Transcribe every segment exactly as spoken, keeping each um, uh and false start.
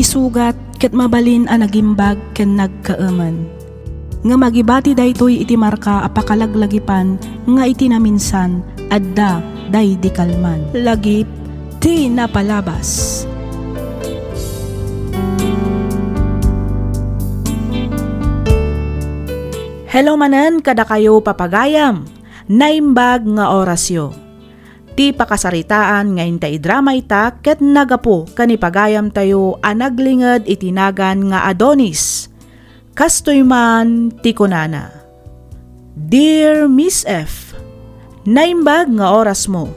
sugat ket mabalin a nagimbag ken nagkaemen. Ngem agibati daytoy iti marka a pakalaglagipan nga iti naminsan, adda daydi kalman. Lagip ti napalabas. Hello manen kadakayo, papagayam. Naimbag nga orasyo. Ti pakasaritaan nga inta idrama ita ket nagapu ken ni pagayamtayo a naglinged iti nagan nga Adonis. Kastoy man ti kunana, "Dear Miss F, naimbag nga orasmo.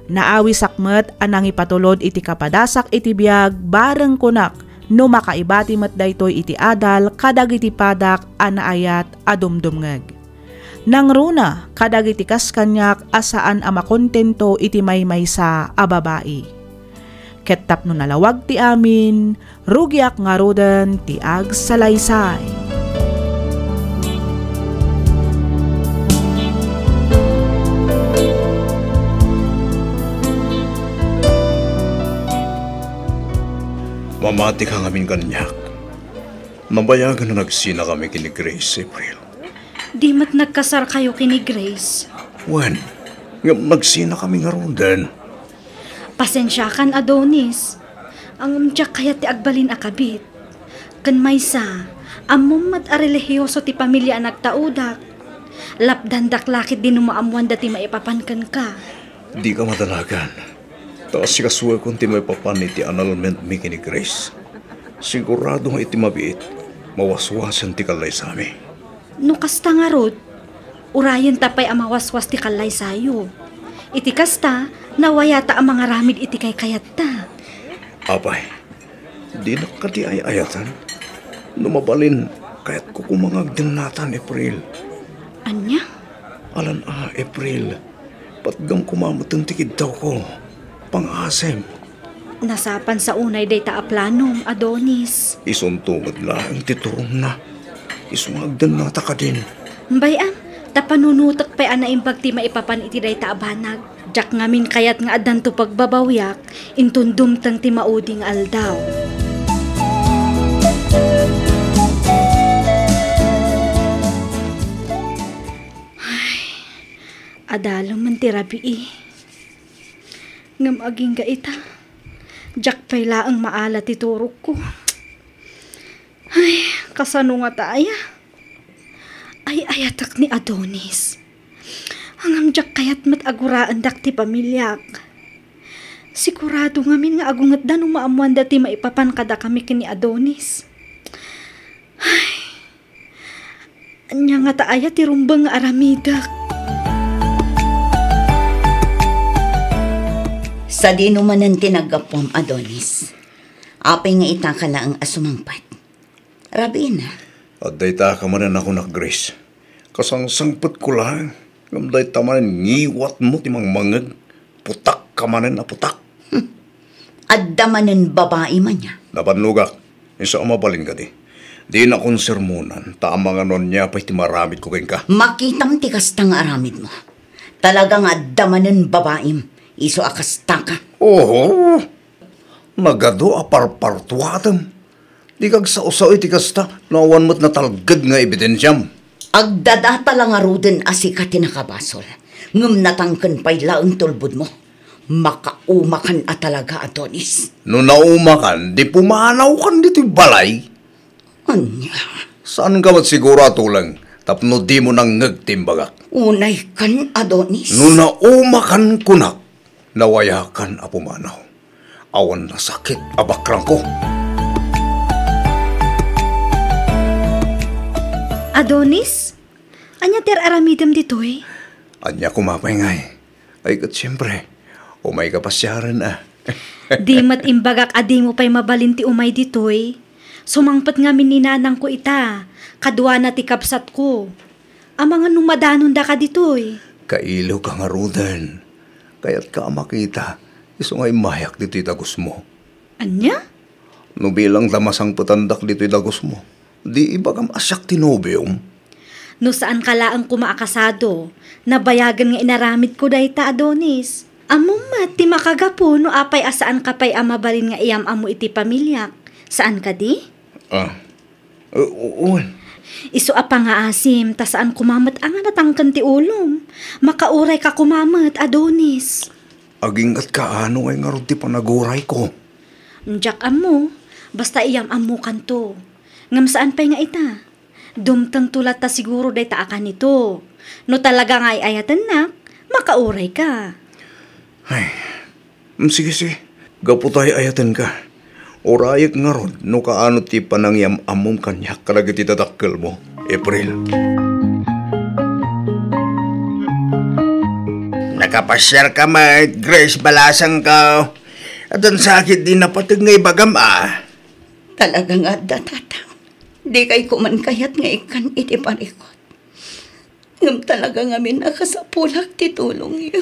Naawisak met a nangipatulod iti kapadasak iti biag, bareng kunak no makaibati met daytoy iti adal kadagiti padak a naayat a dumdumngeg. Nangruna kadagiti kas kaniak a saan a makontento iti maymaysa a babai. Ket tapno nalawag ti amin, rugiak ngaruden ti agsalaysay." Mamatika ngamin kaniak. Nabayagen a nagsinakami ken ni Grace, April. Di met nagkasarkayo ken ni Grace? Wen, ngem nagsinakami ngaruden. Pasensiakan, Adonis. Ngem diak kayat ti agbalin a kabit. Ken maysa, ammom met a relihioso ti pamilia a nagtaudak. Lapdandak la ketdi no maammoanda ti maipapan kenka. Dika madalagan. Ta asikasuekon ti maipapan iti annulment mi ken ni Grace. Sigurado nga iti mabiit, mawaswasen ti kallaysami. No kasta ngarud, urayenta pay a mawaswas ti kallaysayo. Iti kasta, nawayata a mangaramid iti kaykayatta. Apay, dinak kadi ay-ayaten? No mabalin, kayatko koma nga agdennatan, April. Ania? Alan a, April. Patgam koma metten ti kiddawko. Pangasim. Nasapan sa unay dayta a planom, Adonis. Isunto met laeng ti turongna. Isu nga agdennata kadin. Bay-am, ta panunutek pay a naimbag ti maipapan iti dayta a banag. Diak ngamin kayat nga addanto pagbabawiak, inton dumteng ti maudi nga aldaw. Ay, adalem man ti rabii. Ngem agingga ita, diak pay laeng maala ti turogko. Ay, kasano ngata aya? Ay-ayatek ni Adonis. Ngem diak kayat met a guraendak ti pamiliak. Sigurado ngamin nga agungetda no maammoanda ti maipapan kadakami ken ni Adonis. Ay, ania ngata aya ti rumbeng nga aramidek? Sadino manen ti naggapuam, Adonis? Apay nga itaka laeng a sumangpet? Rabiina. Adda itaka manen a kunak, Grace. Kasangsangpetko laeng, ngem dayta manen ngiwatmo ti mangmangngeg. Putakka manen a putak. Hmm. Adda manen babaim ania? Nabannogak. Isu a mabalin kadi. Dinakon sermonan, ta amangan no ania pay ti maaramidko kenka. Makitam ti kasta nga aramidmo. Talaga nga adda manen babaim, isu a kastaka. Oho. Nagadu a parpartuatem. Dika agsao-sao iti kasta no awan met natalged nga ebidensiam. Agdadata la ngaruden a sika ti nakabasol, ngem natangken pay laeng ti ulbodmo. Makaumakan a talaga, Adonis. No naumakan, di pumanawkan ditoy balay. Ania? Saanka met siguro a tuleng tapno dimo nangngeg ti imbagak? Unaykan, Adonis. No naumakan kunak, nawayakan a pumanaw. Awan nasakit a bakrangko. Adonis, ania ti ar-aramidem ditoy? Ania koma pay ngay? Ay, ket siempre, umayka pasiaren a. Di met imbagak a dimo pay mabalin ti umay ditoy. Sumangpet ngamin ni nanangko ita, kaduana ti kabsatko. Amangan no madanondaka ditoy. Kailoka ngaruden. Kayatka a makita, isu nga immayak ditoy dagusmo. Ania? No bilang ta masangpetandak ditoy dagusmo, di ibagam a siak ti nobiom? No saanka laeng koma a kasado, nabayagen nga inaramidko dayta, Adonis. Ammom met ti makagapu no apay a saanka pay a mabalin nga iyam-ammo iti pamiliak. Saan kadi? Ah, u-, u-, wen. Isu a pangaasim, ta saan koma met a nga natangken ti ulom. Makaurayka koma met, Adonis. Aginggatka no ngay ngarud ti panagurayko. Diak ammo, basta iyam-ammokanto. Ngem saan pay nga ita? Dumtengto latta siguro dayta a kanito. No talaga nga ay-ayatennak, makaurayka. Ay, mm, sige, sige. Gapu ta ay-ayatenka. Urayek ngarud no kaano ti panangiyam-ammom kaniak kadagiti dadakkelmo, April. Nakapasiarka met, Grace, balasangko. Addan sakit di napateg nga ibagam, a. Talaga nga adda, Tatang. Dikay koma kayat nga ikkan iti parikut. Ngem talaga ngamin a kasapulak ti tulongyo.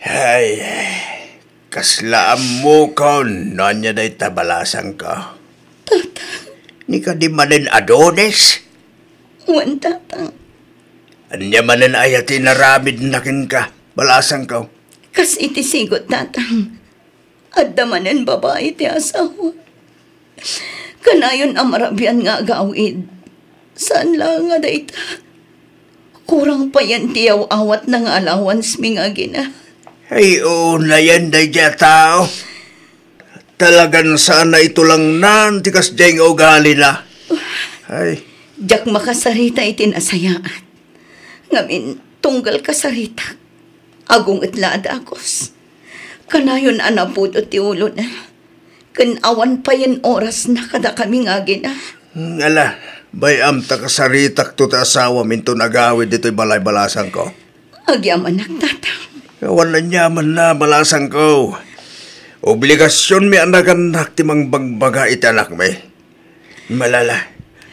Ay, kasla ammokon no ania dayta, balasangko. Tatang. Ni kadi manen, Adonis? Wen, Tatang. Ania manen aya ti inaramidna kenka, balasangko? Kas iti sigud, Tatang. Adda manen babai ti asawa. Kanayon a marabian nga agawid. Saan laeng a dayta. Kurang payen ti yaw-awatna nga allowance-mi nga agina. Ay, unayen daydiay a tao. Talagan saan a itulangnan ti kasdiay nga ugalina. Ay. Diak makasarita iti nasayaat. Ngamin, tunggal kasaritak, agunget la a dagus. Kanayon a napudot ti ulona, ken awan payen orasna kadakami nga agina. Ala, bay-am ta kasaritakto ti asawam inton agawid ditoy balay, balasangko. Agyamanak, Tatang. Awan aniamanna, balasangko. Obligasionmi a nagannak ti mangbagbaga iti anakmi. Malala,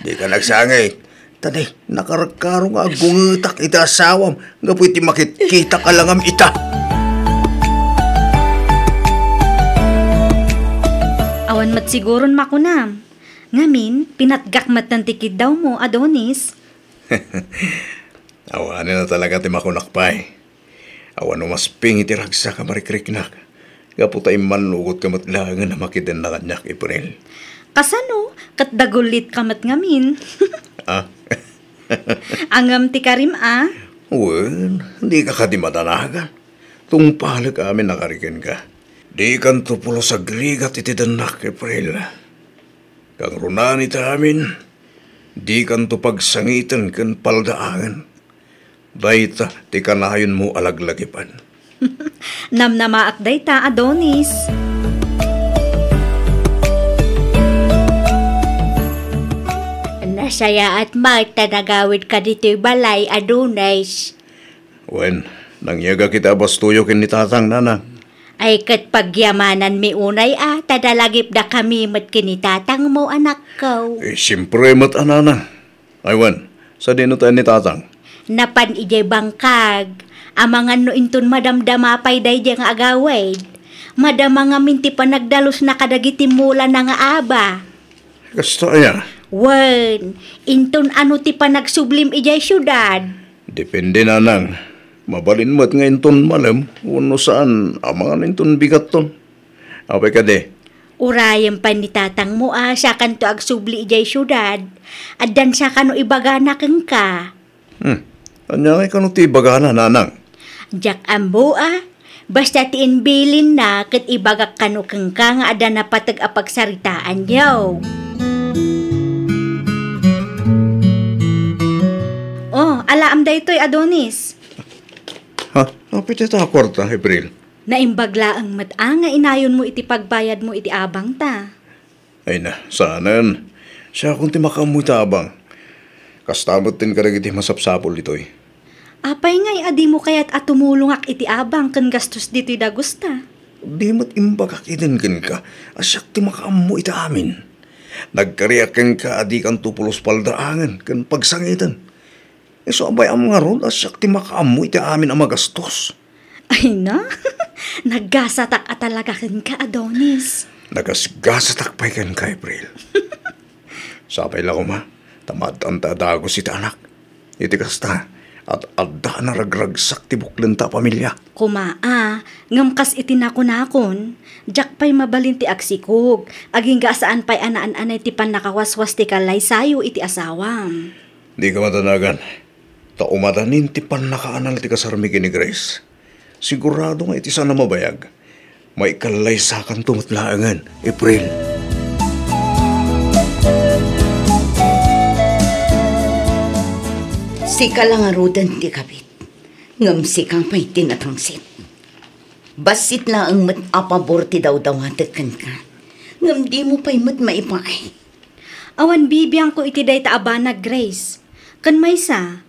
dika nagsangit. Ta di, nakarkaro nga agungetak iti asawam gapu iti makitkita ka la ngem ita. Awan met siguron makunam. Ngamin, pinatgak metten ti kiddawmo, Adonis. Awanen a talaga ti makunak pay. Awan umasping iti ragsak a marikriknak, gapu ta immannugotka met laengen a makidenna kaniak, April. Kasano? Ket dagullitka met ngamin. Ah? Angem ti karim a? Wen, dika kadi madanagan. Tungpalek amin a kari kenka. Dikanto pulos agrigat iti dennak, April. Kangrunaan ita amin, dikanto pagsangiten ken paldaangen. Dayta ti kanayonmo a laglagipen. Namnamaak dayta, Adonis. Nasayaat met ta nagawidka ditoy balay, Adonis. Wen, nangyegak iti abastoyo ken ni tatang, nanang. Ay, ket pagyamananmi unay a, ta nalagipdakami met ken ni tatangmo, anakko. Eh, siempre met a, nanang. Ay, wen, sadino tayo ni tatang? Napan idiay bangkag. Amangan no inton madamdama pay daydiay nga agawid. Madama ngamin ti panagdalusna kadagiti mulana nga aba. Kasta aya? Wen, inton ano ti panagsublim idiay siudad? Depende, nanang. Mabalin met nga inton malem, wenno saan, amangan inton bigatton. Apay kadi? Urayem pay ni tatangmo a siakanto agsubli idiay siudad. Addan siakano ibagana kenka. Hmm. Ania ngay kano ti ibagana, nanang? Diak ammo a. Basta ti imbilinna ket ibagak kano kenka nga adda napateg a pagsaritaanyo. Oh, alaam daytoy, Adonis. Ha? Apay dayta a kuarta, April? Naimbag laeng met a nga inayonmo iti pagbayadmo iti abangta. Ay na, saanen. Siakon ti makaammo iti abang. Kasta met ken kadagiti masapsapul ditoy. Apay ngay a dimo kayat a tumulongak iti abang ken gastos ditoy dagusta? Di met imbagak iden kenka a siak ti makaammo iti amin. Nagkariak kenka a dikanto pulos paldaangen ken pagsangiten. Isu a bay-am ngarud a siak ti makaammo iti amin a magastos. Ay na, naggasatak a talaga kenka, Adonis. Nagasgasatak pay kenka, April. Sapay la koma, ta maad-anta a dagus iti anak. Iti kasta, At adda a naragragsak ti buklenta a pamilia. Kuma a, ngem kas iti nakunakon, diak pay mabalin ti agsikog, agingga a saan pay a naan-anay ti pannakawaswas ti kallaysayo iti asawam. Dika madanagan, ta umadanin ti pannakaanal ti kasarmi ken ni Grace. Sigurado nga iti saan a mabayag, maikallaysakanto met laengen, April. Sika la ngaruden ti kabit, ngem sika pay ti natangsit. Bassit laeng met a pabor ti dawdawatek kenka, ngem dimo pay met maipaay. Awan bibiangko iti dayta a banag, Grace. Ken maysa,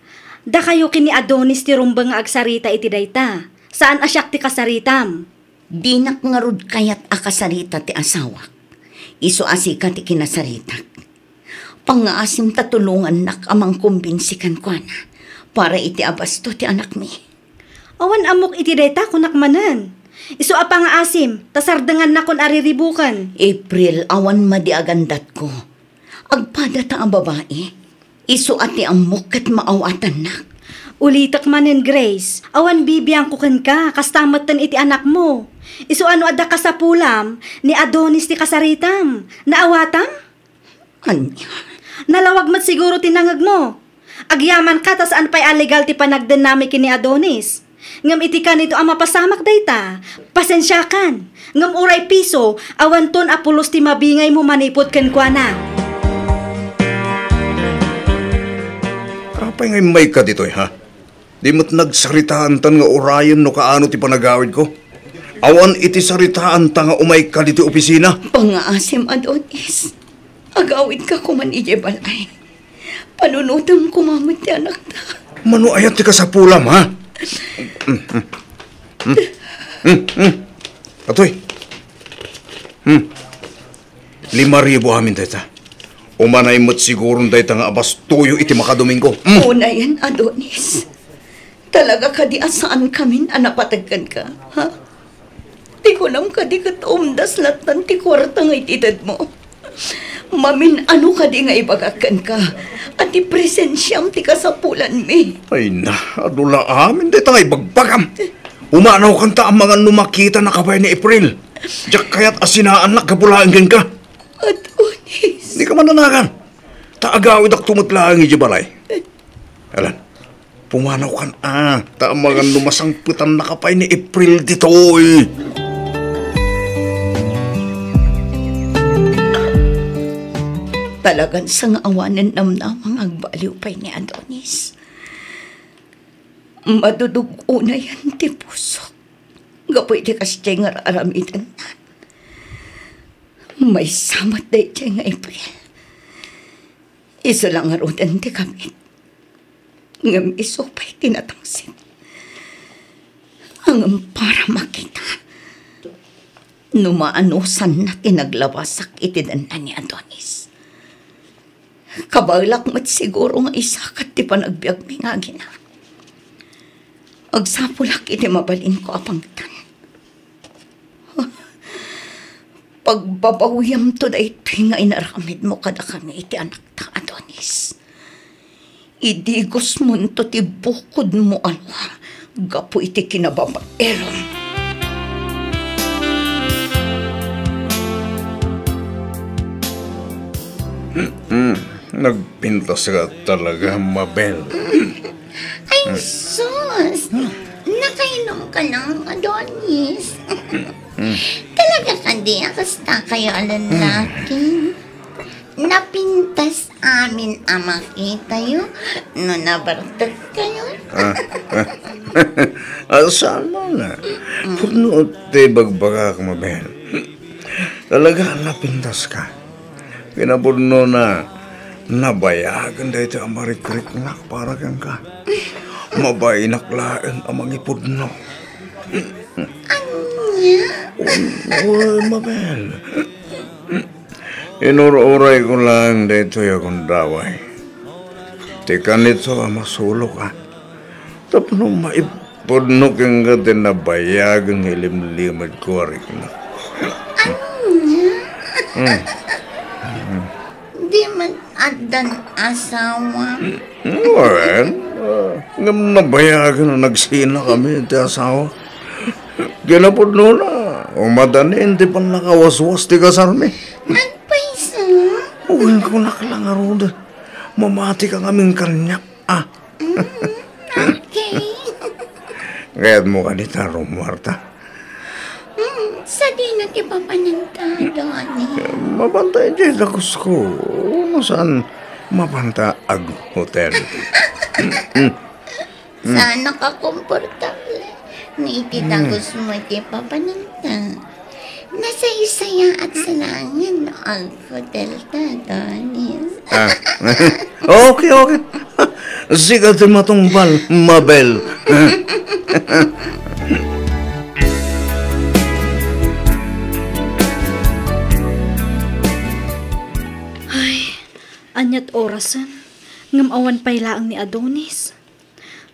dakayo ken ni Adonis ti rumbeng nga agsarita iti dayta. Saan a siak ti kasaritam. Dinak ngarud kayat a kasarita ti asawak. Isu a sika ti kinasaritak. Pangngaasim ta tulongannak a mangkumbinsi kenkuana para iti abasto ti anakmi. Awan ammok iti dayta, kunak manen. Isu a pangngaasim, ta sardengannakon a riribuken. April, awan madi a gandatko. Agpadata a babai. Isu a ti ammok ket maawatannak. Ulitek manen, Grace, awan bibiangko kenka, kasta metten iti anakmo. Isu a no adda kasapulam, ni Adonis ti kasaritam. Naawatam? Ania? Nalawag met siguro ti nangegmo. Agyamanka ta saan pay a legal ti panagdennami ken ni Adonis. Ngem iti kanito a mapasamak dayta, pasensiakan. Ngem uray piso, awanton a pulos ti mabingaymo manipud kenkuana. Apay nga immayka ditoy, ha? Di met nagsaritaantan nga urayen no kaano ti panagawidko? Awan iti saritaanta nga umayka ditoy opisina. Pangngaasim, Adonis. Agawidka koman idiay balay. Panunotem koma met ti anakta. Mano aya ti kasapulam, ha? Mm, mm. Mm, mm. Atoy. Hmm. Lima ribu amin dayta. Umanay met siguron dayta nga abastoyo iti makadomingo. Hmm. Unayen, Adonis. Talaga kadi a saankamin a napateg kenka, ha? Ti kunam kadi ket umdas lattan ti kuarta nga itedmo. Mamin-ano kadi nga ibagak kenka a ti presensiam ti kasapulanmi? Ay na, adu la amin dayta nga ibagbagam. Umanawkanta a mangan no makitanaka pay ni April. Diak kayat a sinaannak gapu laeng kenka. Adonis. Dika mananagan. Ta agawidakto met laeng idiay balay. Alan, pumanawkan a, ta amangan no masangpetannaka pay ni April ditoy. Talagan sangaawanen namnama nga agbaliw pay ni Adonis. Madudug-onayan ti pusok gapu iti kasdiay nga ar-aramidenna. Maysa met daydiay nga April. Isu la ngaruden ti kabit. Ngem isu pay ti natangsit. Ngem para makita no maanusanna ti naglabasak iti denna ni Adonis. Kabaelak met siguro nga isakat ti panagbiagmi nga agina. Agsapulak iti mabalinko a pangtan. Pagbabawiamto daytoy nga inaramidmo kadakami iti anakta, Adonis. Idigosmonto ti bukodmo a lua gapu iti kinababaerom. Hmm, nagpintas ka talaga, Mabel. Ay, sus! Nakainom ka lang, Adonis. Talaga kadi a kasta kayo a lalaki? Napintas amin a makitayo no nabartek kayo. Ah, ah. Ah, saan mo na? Pudno ti bagbagak, Mabel. Talaga, napintas ka. Kinapudno na, nabayagen daytoy a marikriknak para kenka. Mabainak laeng a mangipudno. Ania? Uy, Mabel. Inur-urayko laeng daytoy a gundaway. Ti kanito a masuloka. Tapno maipudno kenka ti nabayagen nga ilimlimedko a riknak. Ania? Hmm. Di man addan asawa? Wen, ah, Ngem nabayagen a nagsinakami ti asawa. Kinapudnona, umadanin ti pannakawaswas ti kasarmi. Agpayso? Uy, kunak la ngaruden. Mamatika ngamin kaniak, a. Mm, okay. Kayatmo kadi ta rummuarta? Mm, sadino ti papananta, Donnie? Mapanta idiay dagusko. No saan, mapanta aghotel. Saan a komportable. No iti dagusmo iti papananta. Nasaysayaat sa laengen no aghotelta, Donnie. A. Okay, okay. Sika ti matungpal, Mabel. Ay, ania't orasen? Ngem awan pay laeng ni Adonis.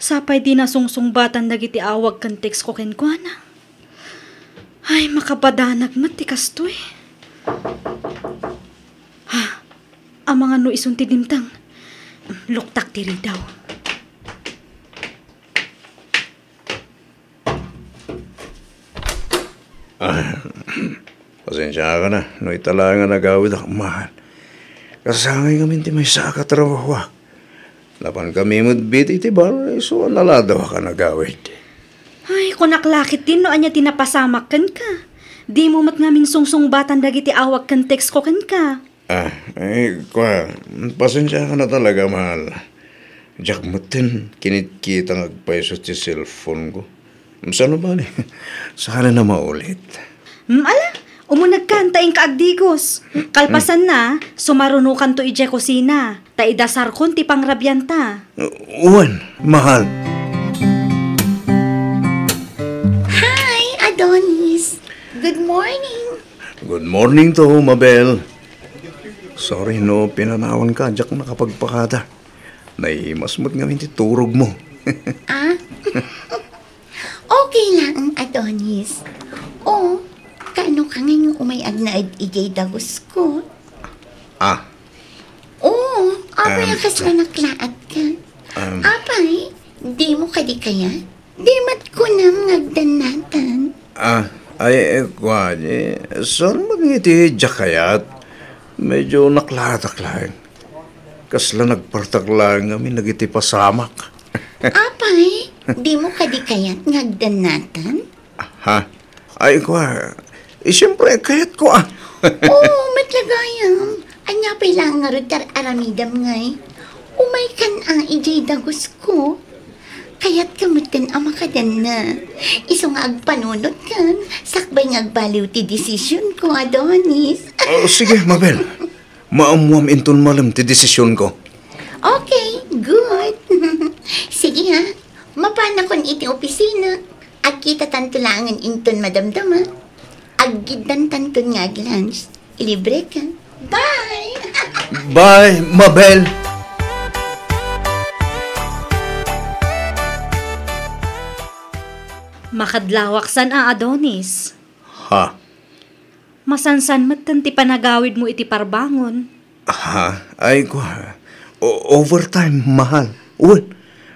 Sapay dina sungsungbatan dagiti awag ken text ko kenkuana. Ay, makabadanag met ti kastoy. Ha, amangan no isun ti dimteng. Luktak ti ridaw. A, pasensiakan a no ita laeng a nagawidak, mahal. Kasangay ngamin ti maysa a katrabahoak. Napankami met bitay iti bar, isu a naladawak a nagawid. Ay, kunak la ketdin no ania ti napasamak kenka. Dimo met ngamin sungsungbatan dagiti awag ken text ko kenka. A, e, kua, pasensiakan a talaga, mahal. Diak metten kinitkita nga agpayso ti cellphone ko. Saan a bale, saan a maulit. Mm, ala, umunegkan ta inka agdigos. Kalpasanna, sumarunokanto idiay kusina, ta idasarkon ti pangrabianta. Wen, mahal. Hi, Adonis. Good morning. Good morning to, Mabel. Sorry no pinanawanka, diak nakapagpakada. Naimas met ngamin ti turogmo. A? Okay laeng, Adonis. O, kaano ka ngay nga umay agnaed idiay dagusko? A. O, apay a kasla naklaat ka? Em. Apay, dimo kadi kayat? Di met kunam nga agdannatan. A, ay, e, kua, e, saan met nga iti diak kayat? Medyo naklaatak laeng. Kasla nagpartak laeng ngamin dagiti pasamak. Apay, dimo kadi kayat nga agdannatan? Ha? Ay, kua, e, siempre, kayatko, a. O, met la gayam. Ania pay laeng ngarud ti ar-aramidem ngay? Umaykan a idiay dagusko. Kayatka metten a makadanna. Isu nga agpanunotkan, sakbay nga agbaliw ti desisionko, Adonis. O, sige, Mabel. Maammuam inton malem ti desisionko. Okay, good. Sige, ha. Mapanakon iti opisina. Agkitatanto laengen inton madamdama. Aggiddantanton nga ag-lunch. Ilibreka. Bye! Bye, Mabel! Makadlawak san a, Adonis? Ha? Masansan metten ti panagawidmo iti parbangon. Ha? Ay, kua. O-, overtime, mahal. Wen,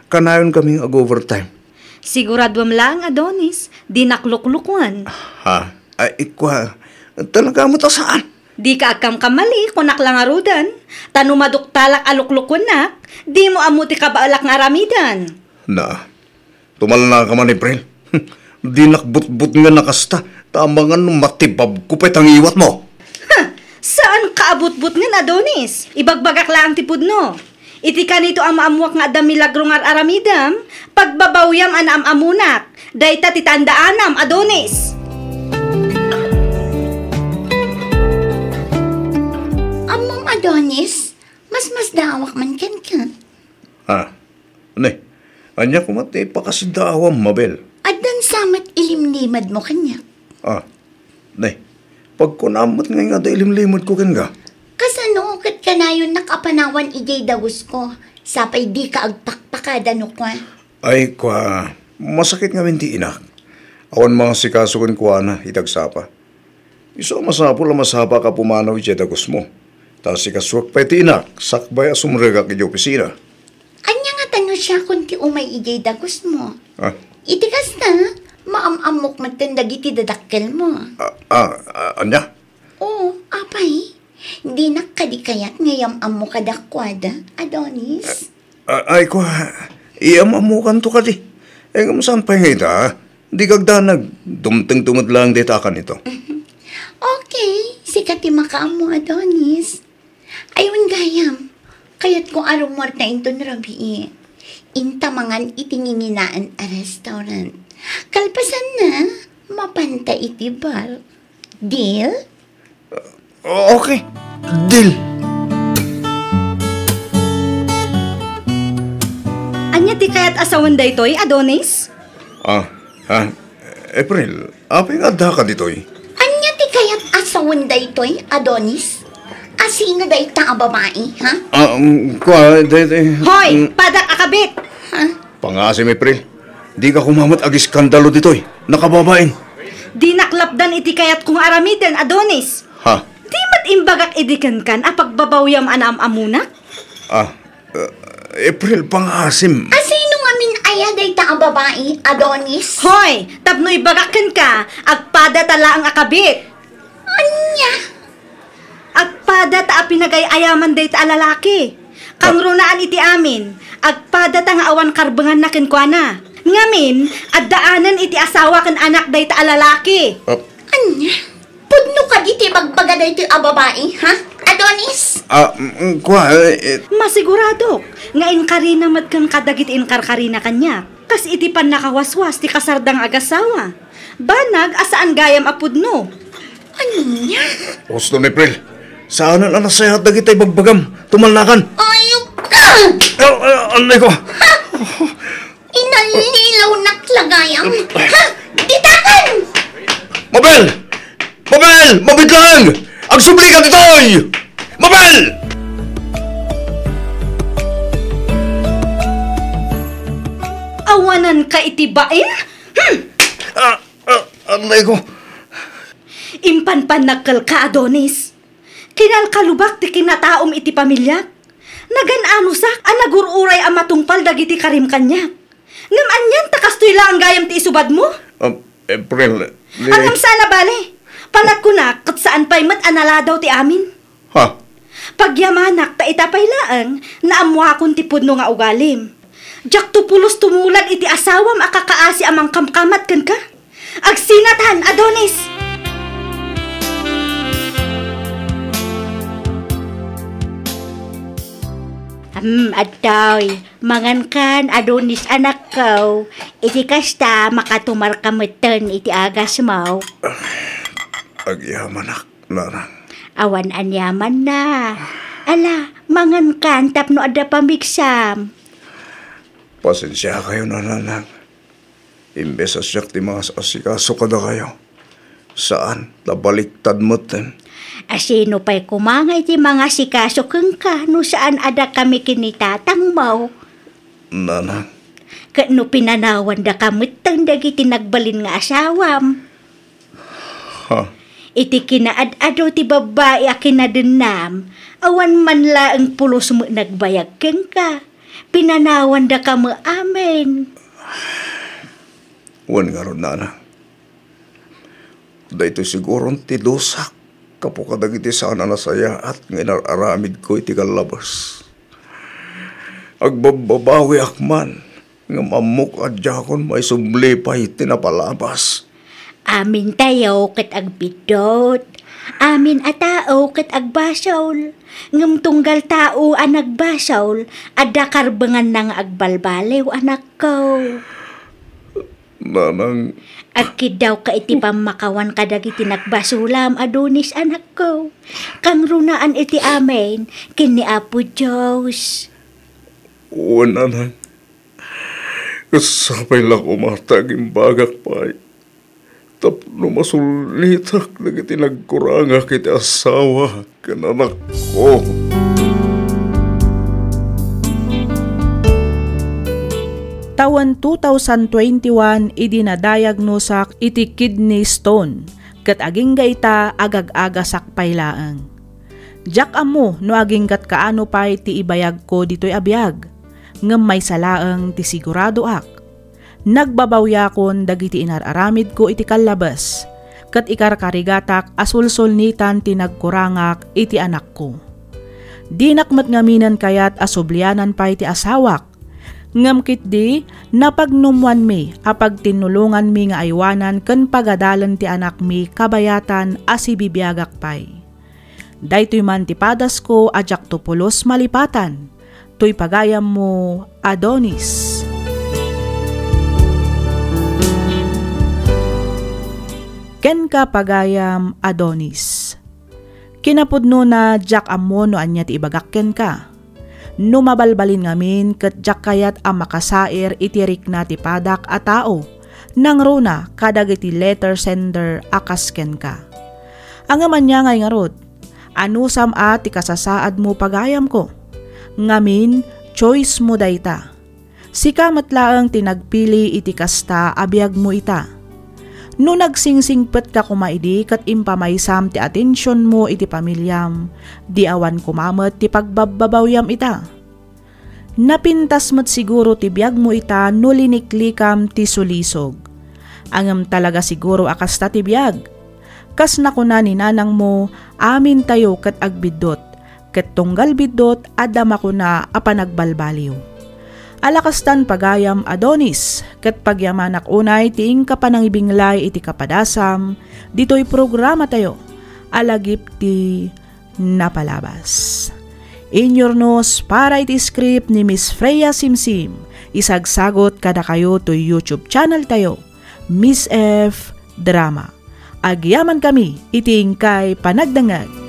kanayon kami nga ag-overtime. Siguraduem laeng, Adonis, dinak luklukwan. Ha? Ay, kua. Talaga met a saan? Dika agkamkamali, kunak la ngaruden. Ta no maduktalak a luklukwennak, dimo ammo ti kabaelak nga aramiden. Na, tumalnaka man, April. Dinak butbutngen a kasta, ta amangan no matibabko pay ta ngiwatmo. Ha! Saanka a butbutngen, Adonis. Ibagbagak laeng ti pudno. Iti kanito a maammuak nga adda milagro nga ar-aramidem, pagbabawiam a naam-amunak. Dayta ti tandaanam, Adonis. Ammom, Adonis, masmasdaawak man kenka. Ah, ne, ania koma ti ipakasdaawam, Mabel? Addan sa met ilimlimedmo kaniak. Ah, ne, pagkunam met ngay nga adda ilimlimedko kenka. Kasano ket kanayonnak a panawan idiay dagusko, sapay dika agpakpakada no kua? Ay, kua, masakit ngamin ti inak. Awan mangasikaso kenkuana iti agsapa. Isu a masapul a masapaak a pumanaw idiay dagusmo. Ta asikasuak pay ti inak, sakbay a sumrekak idiay opisina. Ania ngata no Siakon ti umay idiay dagusmo. Ah. Iti kasta, maam-ammok metten dagiti dadakkelmo. Ah, ah, ah, ania? Oo, apay. Dinak kadi kayat nga iyam-ammo kadakuada, Adonis? Ah, ay, kua, iyam-ammokanto kadi. Eh, ngem saan pay nga ita? Di kagdanag, dumtengto met laeng dayta a kanito. Okay, sika ti makaammo, Adonis. Ay, wen gayam, kayatko a rummuarta inton rabii. Inta mangan iti nginginaan a restaurant. Kalpasanna, mapanta iti bar. Deal? Okay. Deal. Ania ti kayat a sawen daytoy, Adonis? Ah, ah, April, apay nga addaka ditoy? Ania ti kayat a sawen daytoy, Adonis? Asino dayta a babai, ha? Ah, um, kua, day, day, Hoy, mm. Padak a kabit! Ha? Pangasim, April. Dika koma met agiskandalo ditoy. Nakababain. Dinak lapdan iti kayatko nga aramiden, Adonis. Ha? Di met imbagak idi kenkan a pagbabawyam a naam-ammonak? Ah, uh, April, pangasim. Asino ngamin aya dayta a babai, Adonis? Hoy, tapno ibagak kenka, agpadata laeng a kabit. Ania? Agpadata a pinagay-ayaman dayta a lalaki. Kangrunaan iti amin, agpadata nga awan karbenganna kenkuana. Ngamin, addaanen iti asawa ken anak dayta a lalaki. Ah. Ania? Pudno kadi ti ibagbaga daytoy a babai, ha? Adonis? Ah, mm, kua, eh, eh. Masiguradok nga inkarina met kenka dagiti inkarkarina kaniak, kas iti pannakawaswas ti kasarda nga agasawa. Banag a saan gayam a pudno. Ania? Husto ni April. Saanen a nasayaat dagiti ibagbagam. Tumalnakan. Ayop ka! Ah, ah, anay ko. Ha? Inallilaw nak lagayam. Ha? Ditakan! Mabel! Mabel! Mabitlang! Agsubli ka ditoy! Mabel! Awanan ka iti bain? Hmm! Ah, ah, anay ko. Impanpannagkel ka, Adonis. Kinalkalubak ti kinataom iti pamiliak. Nagan-anusak a nagur-uray a matungpal dagiti karim kaniak. Ngem anian ta kastoy laeng gayam ti isubadmo? Um, April, ni- Ngem saan a bale. Panagkunak ket saan pay met a naladaw ti amin. Ha? Pagyamanak ta ita pay laeng naammoakon ti pudno nga ugalim. Diakto pulos tumulad iti asawam a kakaasi a mangkamkamat kenka. Agsinatan, Adonis! Hmm, adtoy. Mangankan, Adonis, anakko. Iti kasta, makatumarka metten iti agasmo. Agyamanak, nanang. Awan aniamanna. Ala, mangankan tapno adda pamigsam. Pasensiakayo, nanang. Imbes a siak ti mangasikaso kadakayo. Saan, ta baliktad metten. Asino pay koma nga iti mangasikaso kenka no saan a dakami ken ni tatangmo? Nanang. Ket no pinanawandaka metten dagiti nagbalin nga asawam? Ha? Iti kinaad-ado ti babbai a kinadennam, awan man laeng pulos met nagbayag kenka. Pinanawandaka met amin. Wen ngarud, nanang. Daytoy siguron ti dusak gapu kadagiti saan a nasayaat nga inar-aramidko iti gallabes. Agbabbabawiak man, ngem ammok a diakon maisubli pay ti napalabas. Amintayo ket agbiddut. Amin a tao ket agbasol. Ngem tunggal tao a nagbasol, adda karbenganna nga agbalbaliw, anakko. Nanang. Agkiddawka iti pammakawan kadagiti nagbasolam, Adonis, anakko. Kangrunaan iti amin ken ni Apo Dios. Wen, nanang. Ket sapay la koma ta agimbagak pay tapno masulitak dagiti nagkurangak iti asawa ken anakko. Tawen two thousand twenty-one idi nadayagnosak iti kidney stone, ket agingga ita agag-agasak pay laeng. Diak ammo no agingga't kaano pay ti ibayagko ditoy a biag. Ngem maysa laeng ti siguradoak. Nagbabawiakon dagiti inar-aramidko iti kallabes, ket ikarkarigatak a sulsulnitan ti nagkurangak iti anakko. Dinak met ngaminen kayat a sublianan pay ti asawak, ngem ketdi napagnumwanmi a pagtinnulonganmi nga aywanan ken pagadalen ti anakmi kabayatan a sibibiagak pay. Daytoy man ti padasko a diakto pulos malipatan, toy pagayammo, Adonis. Kenka, pagayam Adonis. Kinapudnona, diak ammo no ania ti ibagak kenka. No mabalbalin ngamin ket diak kayat a makasair iti rikna ti padak a tao, nangruna kadagiti letter sender a kas kenka. Ngem ania ngay ngarud? Anusam a ti kasasaadmo, pagayamko. Ngamin, choice mo dayta. Sika met laeng ti nagpili iti kasta a biagmo ita. No nagsingsingpetka koma idi ket impamaysam ti atensionmo iti pamiliam, di awan koma met ti pagbabbabawiam ita. Napintas met siguro ti biagmo ita no liniklikam ti sulisog. Ngem talaga siguro a kasta ti biag. Kas nakuna ni nanangmo, amintayo ket agbiddut, ket tunggal biddut, adda makuna a panagbalbaliw. Ala kastan, pagayam Adonis, ket pagyamanak unay ti inka panangibinglay iti kapadasam ditoy programatayo a lagip ti napalabas. Inyurnos para iti script ni Miss Freya Simsim, isagsagot kadakayo toy YouTube channel tayo, Miss F Drama. Agyamankami iti inkay panagdengngeg.